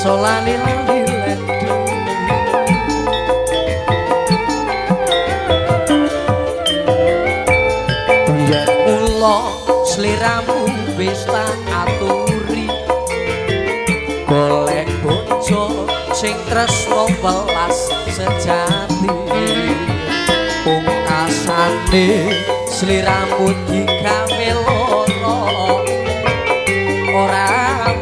Aja lali-lali lendu. Yen mula sliramu wis tak aturi, golek bojo sing tresno welas sejati. Pungkasane sliramu digawe lara, ora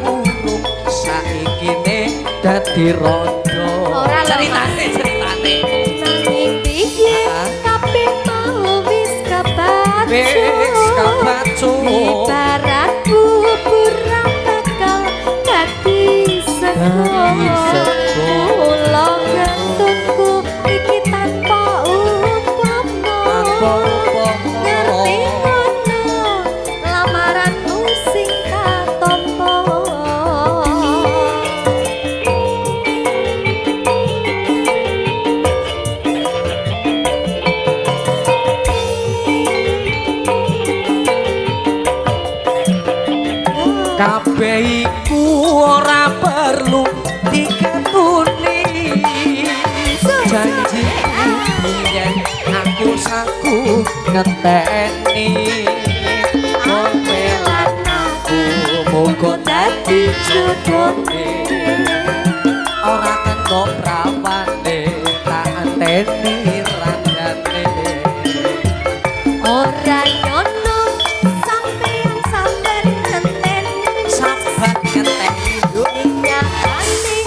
muruk saikine dadi rondo. Ora lho, Ceritane, ceritane. Nanging piye kabeh mau wis kebacut. Wis kebacut. Ibarat bubur ra bakal dadi sego. Dadi sego. Mula getutku iki tanpa upama. Tanpa upama. Ngerti ngono lamaranmu sing katampa. Kabeh iku ora perlu diketuni. Janji biyen aku saku ngenteni. Kowe lan aku muga dadi jodone. Ora kena prawane tak anteni randane. Ora nyono sampeyan sampeyan ngenteni. Sabar ngenteni yo. Nyatane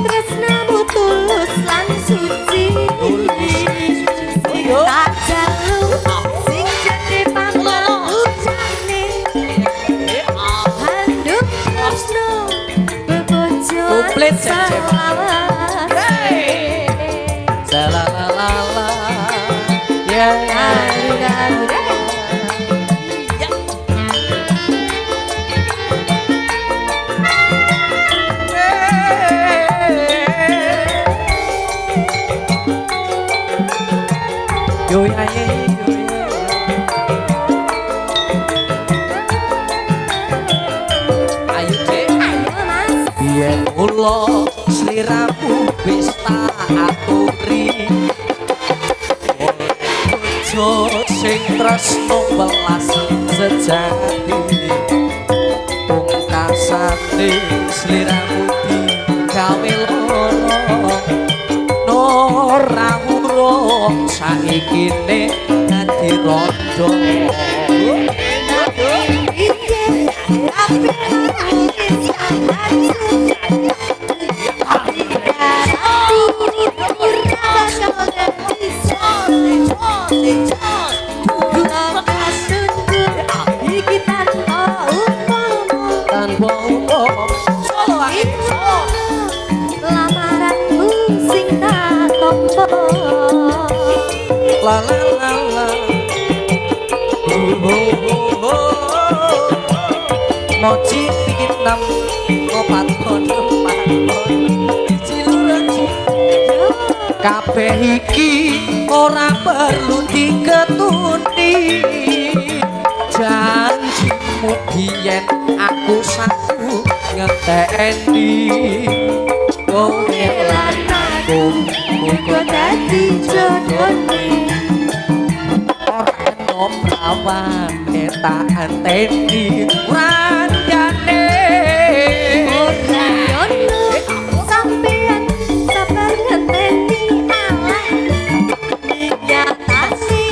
tresnamu tulus lan suci. Tulus lan suci. Sing tak jaluk sing gedhe pangapurane. Handuk tresno bebojoan Komplit, cek, cek. selawase. La la la la, ya ya. Aduh, Ya. Yo ya ye yo ya. Ayo Dek. Ayo Mas. Biyen kula sliramu wis tak aturi. Bojo sing tresno welas sejati. Pungkasane sliramu digawe lara. Ora wurung saikine dadi rondo. Piye kabeh wis kebacut. Iki tanpa upama. Tanpa upama. Solo ae, solo. Lamaranmu sing tak tampa. La la la la. Ho ho ho ho. Moji pikinam opat kono paton. Siji loro ji. Kabeh iki ora perlu diketuni. Janjimu biyen aku saku ngenteni. Kowe lan aku muga Dadi jodone. Ora kena prawane tak anteni randane. Ora nyono sampeyan sabar ngenteni alah. Nyatane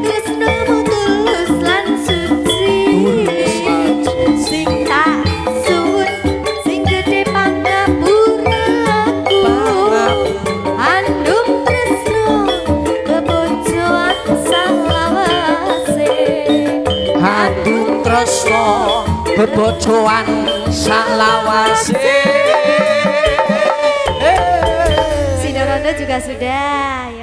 tresnomu tulus lan suci. Tulus lan suci. Sing tak suwun sing gedhe pangapuraku. Andum tresno bebojoan salawase. Handung tresno bebojoan salawase. Sidorondo juga sudah.